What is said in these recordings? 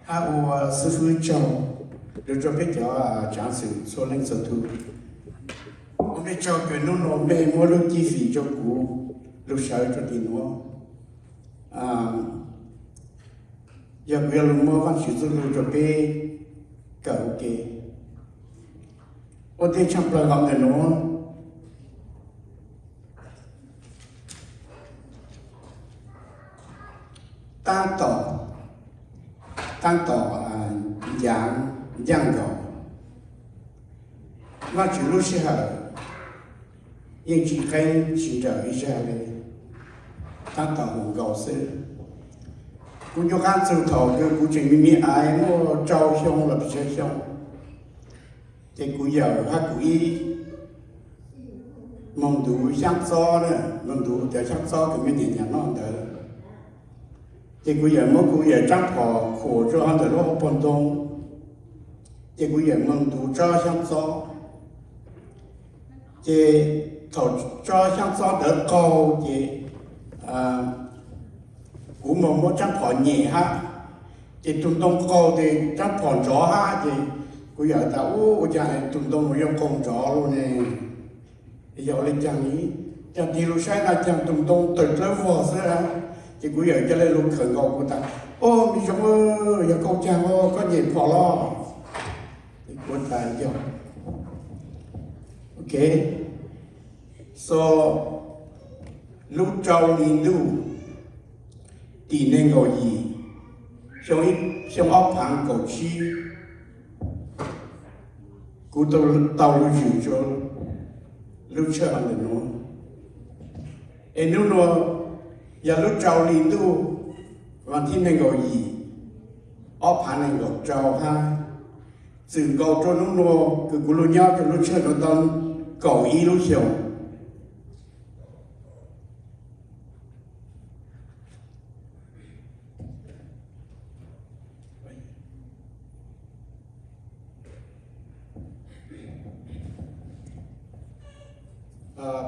Hab ua xib fwb tsaug rau peb cov tsaav xwm txhua leej txhua tug. Ua mej tsaug kws nub nua mej muab lub cib fim rua kuv lug sawv rua tim nuav. Yog kuv yuav lug muab Vaajtswv txuj lug rua peb kawm ua ke. Ua ntej tshaaj plawg hov ntawm nuav, taab tom, taab tom ncaaj nkaus, Vaajtswv lub sij hawm yeej tsi qeeb tsi nrawm ib zag le, taab tom mus nkaus xwb. Kuv nco qaab txug thaum kws kuv tseem me me ais muaj rau xyoo los pes tsawg xyoo, ces kuv yawm hab kuv ib moog ntuv xyaab txob, moog ntuv cov xyaab txob kws mej nyiam nyiam noj ntawd, ces kuv yawm muab kuv yawm tsaab phom khuam rua hov ntawm lub hauv paug ntoo, ces kuv yawm moog ntuv tsob xyaab txob. Ces thaum tsob xyaab txob ntawd qaug ces kuv moog muab tsaab phom nyem hab, ces tug ntoo qaug tes tsaab phom nrov hab, ces kuv yawm tas, Ub, ua caag tug ntoo nuav yuav qaug nrov lug ne? Yog le caag li? Caag tig lug saib na caag tug ntoo tawm dlawb vog xwb. Ces kuv yawm ca le lug khawm nkaus kuv tas, Ub, me zoo, yog koj caag koj nyem phom los? Kuv tas, Yog. Ok, so lub rau hli ntuj tim neeg nkaum yim, xyoo ob phaav kaum tsib, kuv tau lug zwm rua lub tshawj ntawm nuav. Es nub nua yog lub rau hli ntuj vas thib neeg nkaum yim, ob phaav neeg nkaum rau hab, txwm nkaus rua nub nua kws kuv lug nyob rua lub tshawj nuav tau kaum ib lub xyoos.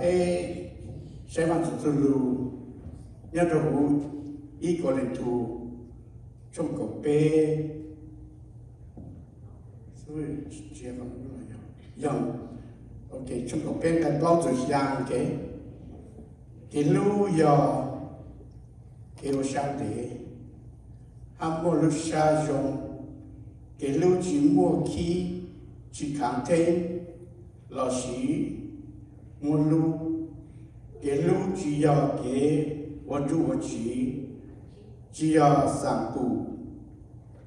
Peb saib Vaajtswv txuj lug nyob rua huv ib Kauleethaus tshooj kaum peb, tshooj kaum peb nqai plaub txug xyaa. Kev hlub yog kev ua sab ntev hab muaj lub sab zoo. Kev hlub tsi muaj khib, tsi khaav theeb lossis muab hlub. Kev hlub tsi yog kev ua nruj ua tsiv, tsi yog xaam pum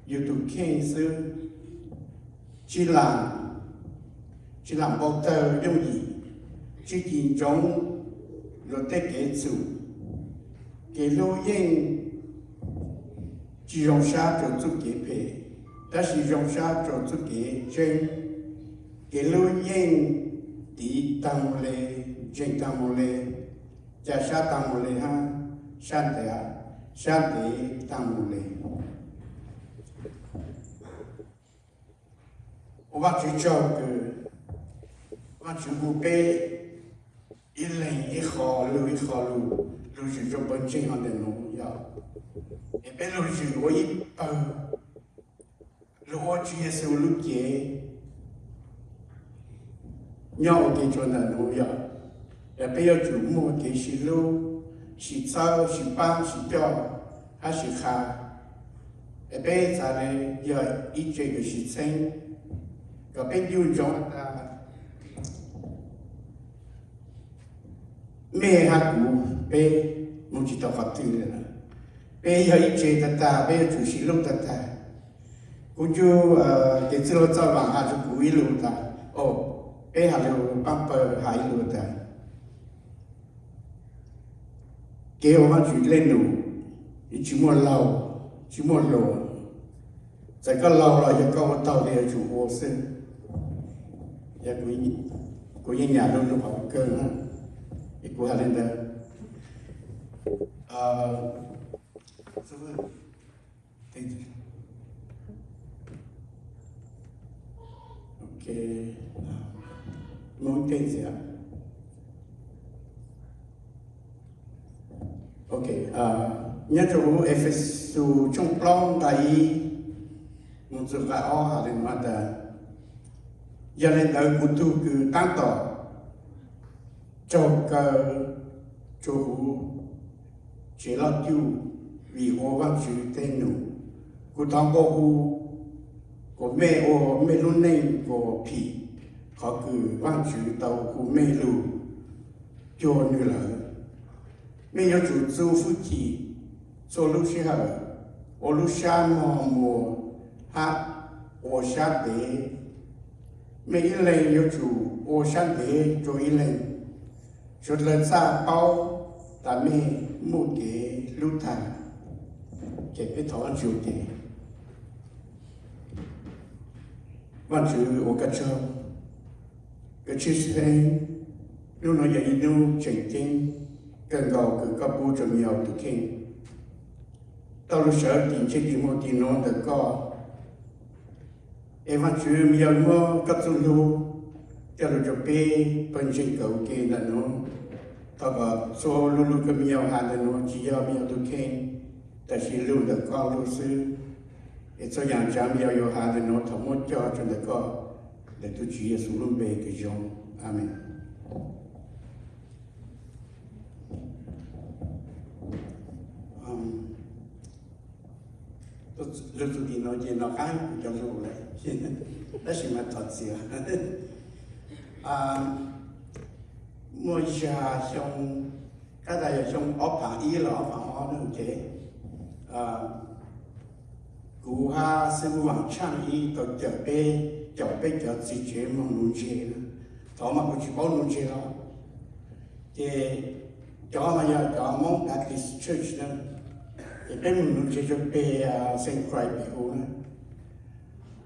yug tug kheej xwb, tsi laam, tsi laam npau tawg yooj yim, tsi cim ntsoov luag tej kev txhum. Kev hlub yeej tsi zoo sab rua txuj kev phem, tab sis zoo sab rua txuj kev ntseeg. Kev hlub yeej tiv taag mus le, ntseeg taag mus le, ca sab taag mus le hab sab ntev, sab ntev taag mus le. Ua Vaajtswv tsaug kws Vaajtswv hu peb ib leeg ib qho lug ib qho lug, lug zwm rua pawg ntseeg hov ntawm nuav yog, es peb lug zwm ua ib pawg lug ua Tswv Yexus lub cev nyob ua ke rua ntawm nuav yog, es peb yuav tsum muaj kev sib hlub, sib txhawb, sib paab, sib coj hab sib qha. Es peb txhad le yog ib tse kws sib txheeb, kom peb ncu ntsoov tas mej hab kuv peb moog tsi tau qhov twg le. Peb yog ib tse tag tag, peb yuav tsum sib hlub tag tag. Kuv ncu kev txwj laug Txaj Vaam has rua kuv ib lus tas, o, peb has lug paab pawg has ib lus tas, kev ua Vaajtswv dlej num tsi muaj laug, tsi muaj hluas. Txawm koj laug los yog koj ua taug le yuav tsum ua xwb. Kuv yeej nyam lug lug qhov kawg, es kuv has le ntawd. Nyob rua huv Efexus tshooj plaub nqai ib, Mus txug nqai ob has le nuav tas, yog le ntawd kuv tug kws taab tom raug kaw rua huv tsev loj cuj vim ua Vaajtswv teg num. Kuv thov nqua hu kuas mej ua mej lub neej kuas phim qhov kws Vaajtswv tau hu mej lug cuag nwg lawm. Mej yuav tsum txu hwj chim txhua lub sij hawm, ua lub sab mog muas hab ua sab ntev. Mej ib leeg yuav tsum ua sab ntev rua ib leeg. Suav dlawg txhaj paub tas mej muaj kev hlub tag. Ces peb thov Vaajtswv ua ke. Vaajtswv ua koj tsaug, koj tshwj xeeb, hnub nuav yog ib hnub tseem ceeb kawg nkaus kws koj pub rua mej yog tug kheej tau lug sawv tim ntsej tim muag tim nuav ntawm koj. Es Vaajtswv, mej yog muab koj txuj lug coj lug rua peb pawg ntseeg kawm ua ke ntawm nuav. Thov kom txhua lug lug kws mej yog has ntawm nuav tsis yog mej yog tug kheej, tab sis lug ntawm koj lug xwb. Es txhua yaam tsav mej yog yuav has ntawm nuav thov muab coj rua ntawm koj, ntawm tug Tswv Yexus lub npe kws zoo. Amees. Lug txug tim nuav ces nov qaab kuv cov lug lawm, tab sis mas thov txim. Muaj zag xyoo, kab tas yog xyoo ob phav ib los ob phav ob na, kuv hab xib hwb Vaam Tshaaj ib tau cawm peb, cawm peb cov txiv tsev moog nuv ntseg. Thaum mas kuv tsis paub nuv ntseg los, ces cov mas yog cov Moob Baptist Church na, ces peb moog nuv ntseg rua peg Saint Croix pem huv na.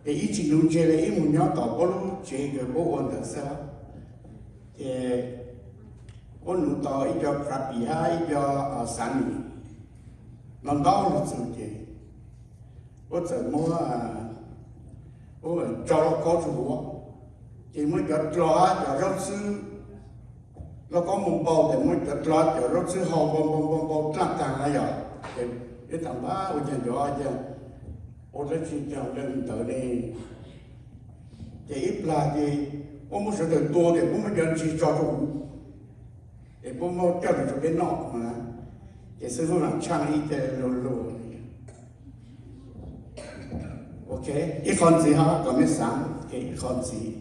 Ces ib tsis nuv ntseg le, ib moog nyob tom puab lub tsev kws puab ua ntawd xwb. Ces puab nuv tau ib co crappie hab ib co salmon no ntau lug txug ces puab txawm muab, puab tso lauj kaub rua huv, ces muab cov dlo hab cov zaub txhwb, lauj kaub npau npau tes muab cov dlo cov zaub txhwb hau npau npau npau npau dlaaj taag na yog. Ces peb thaam npab ua caag cov caag ua dlaab tsi caag le ntawd ne. Ces ib plag ces puab muab sawv daws tua tes puab muab cov ntseg tso rua huv, es puab muab coj lug rua peb noj na. Ces xib hwb Vaam Tshaaj ib txhia lug lug, ok, ib qho ntxiv hab kom mej xaav, ib qho ntxiv.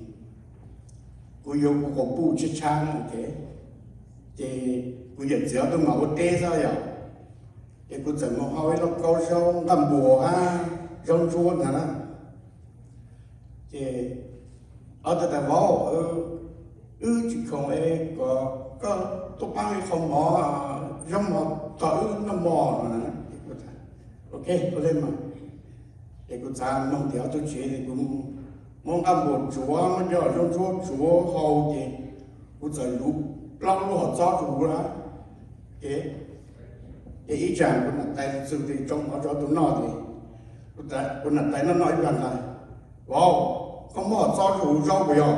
Kuv yuav kuv quas puj tshab tshab, ok, ces kuv yawm txiv ob tug mas ua teb xwb yog, ces kuv txawm moog hau ib lauj kaub zaub nqaj npuas hab zaub ntsuab ntag na. Ces ob tug tas, Vauv, wb tsis khoom es kom koj tuaj paab ib qho mov, zaub mov tog wb noj mov no. Ok, ua le mas. Ces kuv txav moog tim ob tug tsev es kuv muab nqaj npuas tsuav, muab cov zaub ntsuab tsuav hau ces kuv txawm luv plaub lub hom txob rua huv lawm. Ces, ces ib tsam kuv nam tais txug tes tsoo mov rua tug noj tes kuv nam tais noj noj ib plag tas, Vauv, koj muab hom txob rua huv zaub puas yog?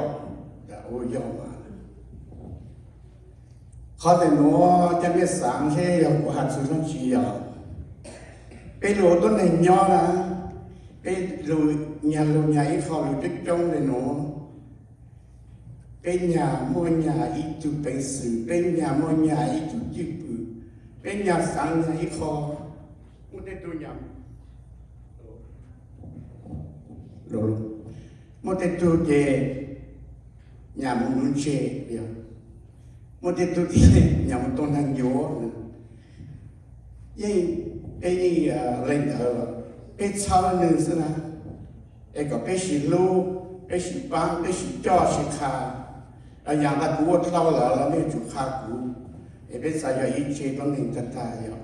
Ua yog mas. Qhov ntawm nuav coj mej xaav seb yog kuv has txug dlaab tsi yog. Peb lug ua tuab neeg nyob na, peb lug nyag lug nyag ib qho lug coob coob le nuav. Peb nyag muaj nyag ib tug peev xwm, peb nyag muaj nyag ib tug cwj pwm, peb nyag xaav nyag ib qho. Muaj tej tug nyag, muaj tej tug ces nyag moog nuv ntseg, muaj tej tug ces nyag moog tau neeg yuav. Yeej, peb yeej le ntawd los peb txhawb nwg xwb na, es kom peb sib hlub, peb sib paab, peb sib coj sib qha. Yaam tas kuv ua dlhau lawm los mej yuav tsum qha kuv, es peb xaav yog ib tse tuab neeg tag tag yog.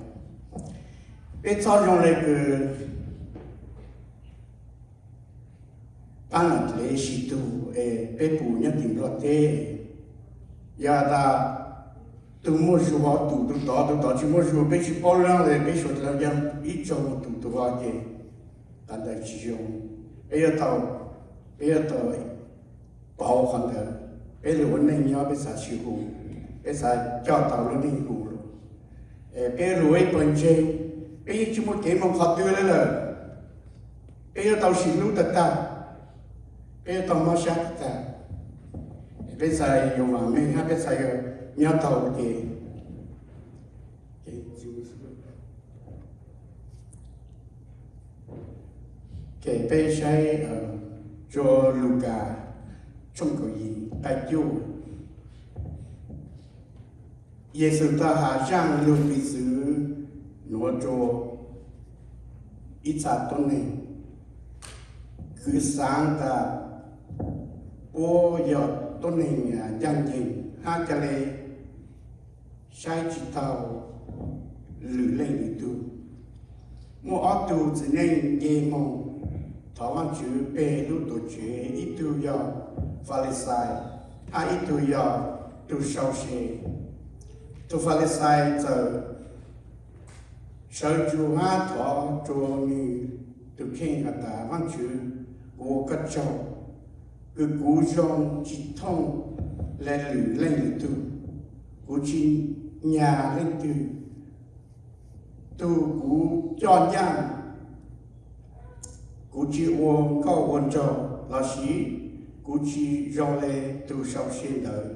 Peb txhob zoo le kws paab nam dlev sib tug es peb pum nyob tim Nplog teb. Yog tas tug muaj zug ho tum tug tod, tug tod tsis muaj zug, peb tsis paub lab le peb suav dlawg ib tsaug mus tum tug ho ces qhov ntawd tsis zoo. Peb yuav tau, peb yuav tau pauv qhov ntawd. Peb lug ua neej nyob peb xav sib hu, peb xav coj tau lub neej hu. Peb lug ua ib pawg ntseeg, peb yeej tsis muaj kev moog qhov twg le lawm. Peb yuav tau sim hlub tag tag, peb yuav tau mob sab tag tag, peb txhaj yuav vam meej hab peb txhaj yuav nyob tau ua ke. Ces peb saib rua Lukas tshooj kaum yim nqai cuaj. Yexus tau has zaaj lug piv txwv nuav rua ib txha tuab neeg. Kws xaav tas puab yog tuab neeg ncaaj nceeg hab ca le saib tsi taug lwm leej lwm tug. Muaj ob tug txiv neej nce moog thov Vaajtswv pe lub tuam tsev, ib tug yog Falixais hab ib tug yog tug sau se. Tug Falixais txawm sawv tsuag hab thov rua nwg tug kheej has tas, Vaajtswv, kuv ua koj tsaug kws kuv zoo tsi thooj le lwm leej lwm tug, kuv tsi nyag leej twg, tug kuv coj ncaaj, kuv tsi ua nkauj ua nraug, lossis kuv tsi zoo le tug sau se ntawd.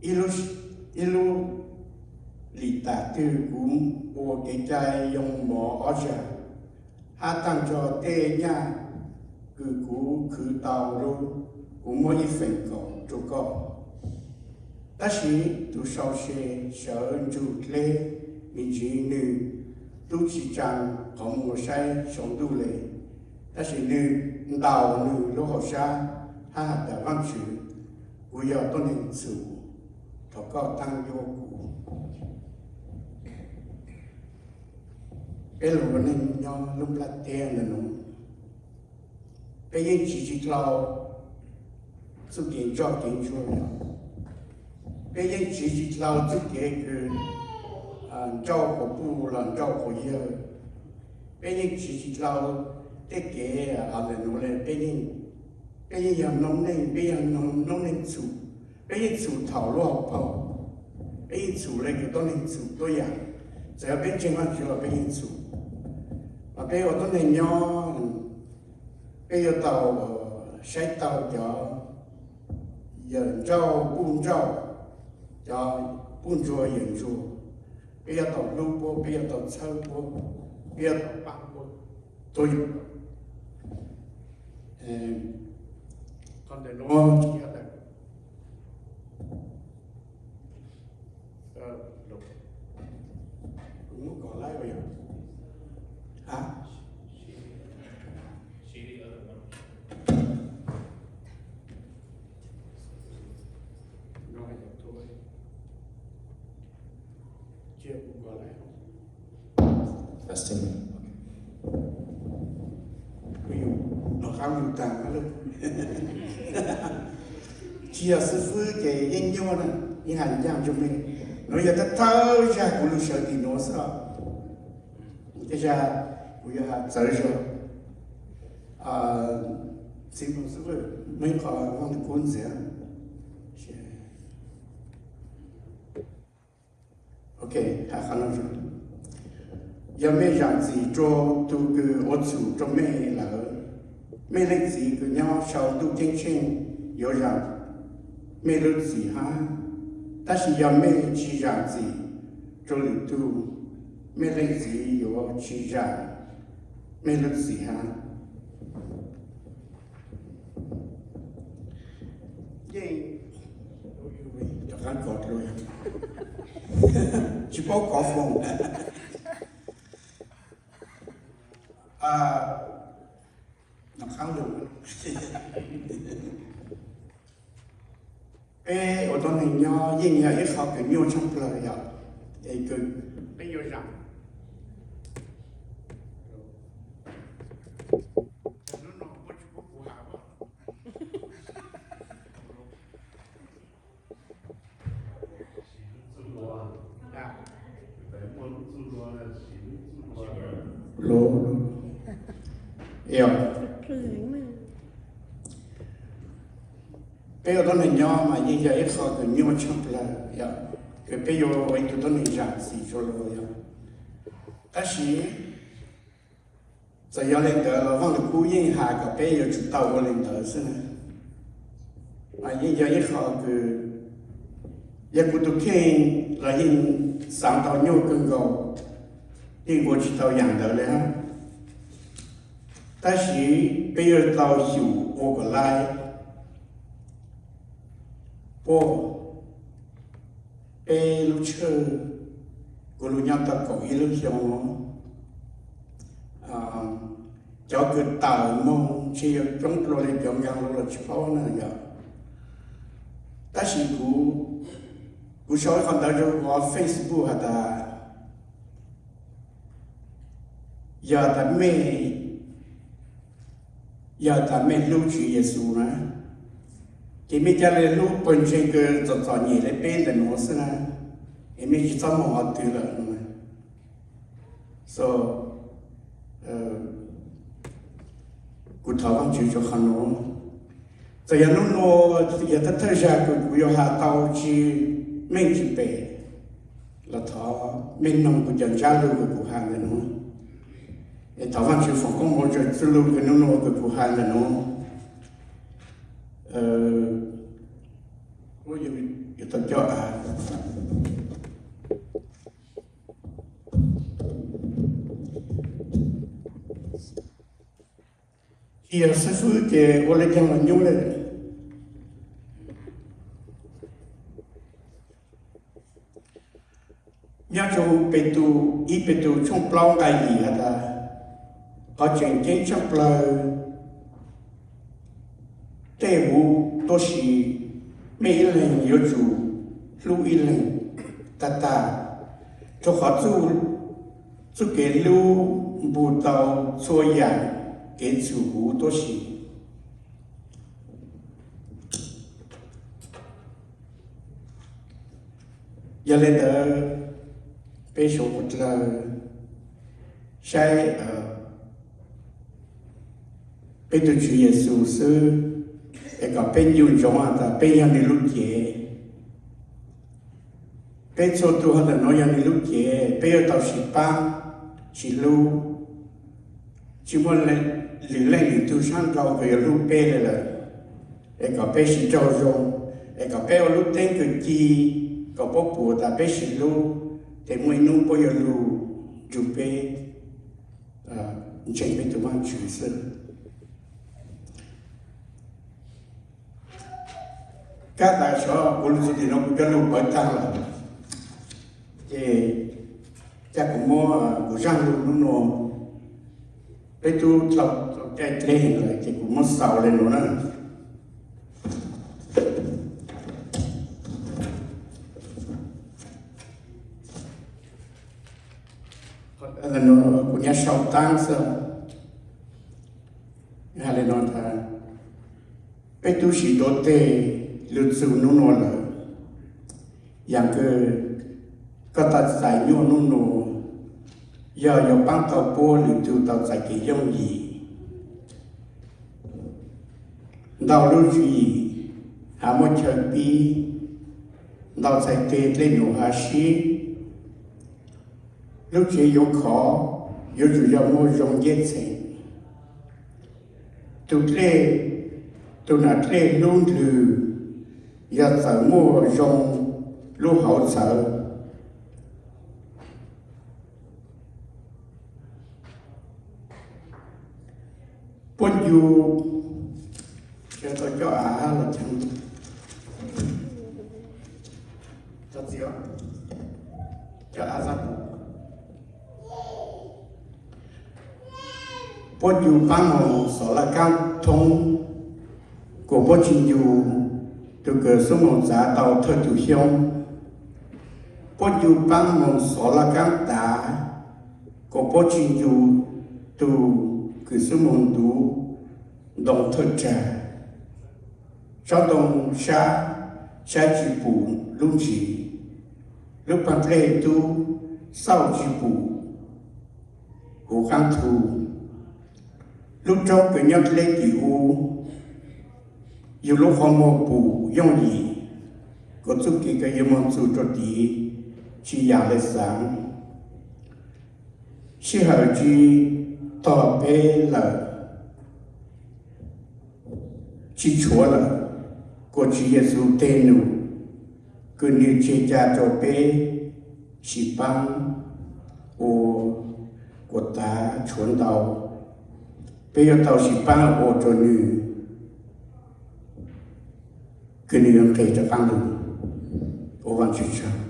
Ib lub lim tas twg kuv ua kev cai yoo mov ob zag, hab taag nrho tej nyaj kws kuv khwv tau lub, kuv muab ib feem kaum rua koj. Tab sis tug sau se sawv ntsug dleb me ntsis, nwg tub tsi tsaa qhov muag saib sau ntuj le, tab sis nwg ntaus nwg lub hauv sab hab has tas, Vaajtswv, kuv yog tuab neeg txhum, thov koj taab yuav kuv. Peb lug ua neej nyob lub nplaj teb ntawm nuav, peb yeej tsiv tsi dlhau txuj kev ntsoj kev ntsuag. Peb yeej tsiv tsi dlhau txuj kev kws nrauj quas puj los nrauj quas yawg. Peb yeej tsiv tsi dlhau tej kev ntawm nuav le. Peb yeej yog noob neej, peb yog noob neej txhum. Peb yeej txhum thaum lub hauv paug, peb yeej txhum le kws tuab neeg txhum tuab yaam. Txawm yog peb ntseeg Vaajtswv los peb yeej txhum. Mas peb ua tuab neeg nyob, peb yuav tau saib taug cov yawm nrauj puj nrauj, cov puj ntsuag yawm ntsuag. Peb yuav tau hlub puab, peb yuav tau txhawb puab, peb yuav tau paab puab tuab yaam. Qhov ntawm nuav tsis yog tas, kuv muab kov laib ua yog, tsis yog xib fwb ces yeej nyuaj na, yeej has ncaaj ntsug mej. Nuav yog thawj thawj zag kuv lug sawv tim nuav xwb os. Tej zag kuv yuav has txawv zog. Txiv Nploog xib fwb, muaj ib qho Vaaj Lug Kub ntxiv. Ok, has qhov no, yog mej zaam txim rua tug kws ua txhum rua mej lawm, mej Leej Txiv kws nyob sau ntuj ceeb tsheej yuav zaam mej lub txim hab. Tab sis yog mej tsi zaam txim rua lwm tug, mej Leej Txiv yuav tsi zaam mej lub txim hab. Yeej, rov qaab kov dlua, tsis paub kov foom. Peb ua tuab neeg nyob yeej yog ib qho kws nyuaj tshaaj plawg yog, es kws peb yuav zaam Peb ua tuab neeg nyob mas yeej yog ib qho kws nyuaj tshaaj plawg yog, kws peb yuav ua ib tug tuab neeg zaam txim rua luas yog. Tab sis Txawm yog li ntawd los Vaj Lwm Kub yeej hais kom peb yuav tsum tau ua li ntawd xwb na. Mas yeej yog ib qho kws yog kuv tus kheej los yeej xaav tau nyuaj kawg nkaus, yeej ua tsis tau yaam ntawd li hab. Tab sis peb yuav tau xyum ua kom laib. Puab, peb lub tshawj, kuv lug nyob tau kaum ib lub xyoo, cov kws tawm moog ntshe yuav coob dlua le cov nkaag lug los tsis paub na yog. Tab sis kuv, kuv sau ib qho ntawd rua huv Facebook has tas, yog tas mej, yog tas mej hlub Tswv Yexus na, ces mej ca le hlub pawg ntseeg kws txom txom nyem le peb ntawm nuav xwb na, es mej tsis txhob moog qhov twg lawm no. So, kuv thov Vaajtswv rua qhov nuav. Txawm yog nub nua yog thawj thawj zag kws kuv yuav has tau tsis meej tsis pem los thov mej noog kuv cov ntsab lug kws kuv has ntawm nuav. Es thov Vaajtswv foom koob moov rua txuj lug kws nub nua kws kuv has ntawm nuav. Yuav tau coj av. Tsis yog xib fwb ces ua le caag los nyuaj le. Nyob rua Petus, ib Petus tshooj plaub nqai yim has tas, qhov tseem ceeb tshaaj plawg, tej huv tuab si, mej ib leeg yuav tsum hlub ib leeg tag tag, rua qhov txuj kev hlub npug tau txhua yaam kev txhum huv tuab si. Yog le ntawd, peb suav dlawg saib peb tug Tswv Yexus xwb, es kom peb ncu ntsoov has tas peb yog nwg lub cev. Peb txhua tug hov ntawm nuav yog nwg lub cev, peb yuav tau sib paab, sib hlub, tsis muaj lwm leej lwm tug saab nrau kws yuav hlub peb le lawm. Es kom peb sib raug zoo, es kom peb ua lub teeb kws ci, kom puab pum tas peb sib hlub, ces muaj ib nub puab yuav lug nrug peb ntseeg peb tug Vaajtswv xwb. Kab tas sov kuv lug txug tim nuav kuv cov lug pawv taag lawm, ces ca kuv muab kuv zaaj lug nub nua, peb tub dlhau caij dleb heev lawm ces kuv muab xaus le nuav na. Kuv nyab sau taab xwb. Has le nuav tas, peb tub siv ntuav teg lug txug nub nua lawm, yaam kws koj tau txais nyuaj nub nua, yog yuav paab tau puab lwm tug tau txais kev yooj yim. Ntau lub tswv yim has muaj chaw pib, ntau txhais teg dlej num has sib. Lub tsev yuav khov, yuav tsum yog muaj zoo ncej txheem. Tug dlej, tug nam dlej hlub ndlwg, yog txawm muaj zoo lub hauv txhawv. Puab ncu, tau coj av los, coj av, puab ncu paab moog xov laj kaab thoob, kuas puab tsis ncu tug kws xub moog txav tau thawj tug xyoob. Puab ncu paab moog xov laj kaab tav, kuas puab tsis ncu tug kws xub moog ntuv ntoo thawj tsag. Tsob ntoo sab, saib tsis pum lub ntsis, lub paag dlej tub xauj tsis pum huv qaab thu. Lub roob kws nyob dleb tim ub, yug lub qhov muag pum yooj yim, kuas txuj kev kws yuav moog txug rua tid tsis yaam le xaav. Sij hawm tsis tog peb lawm, tsis tshuav lawm, kuas Tswv Yexus teg num, kws nwg tseg ca rua peb sib paab ua kuas tav tshuav ntau. Peb yuav tau sib paab ua rua nwg, kws nwg yuav nqes rov qaab lug ua Vaajtswv tseg.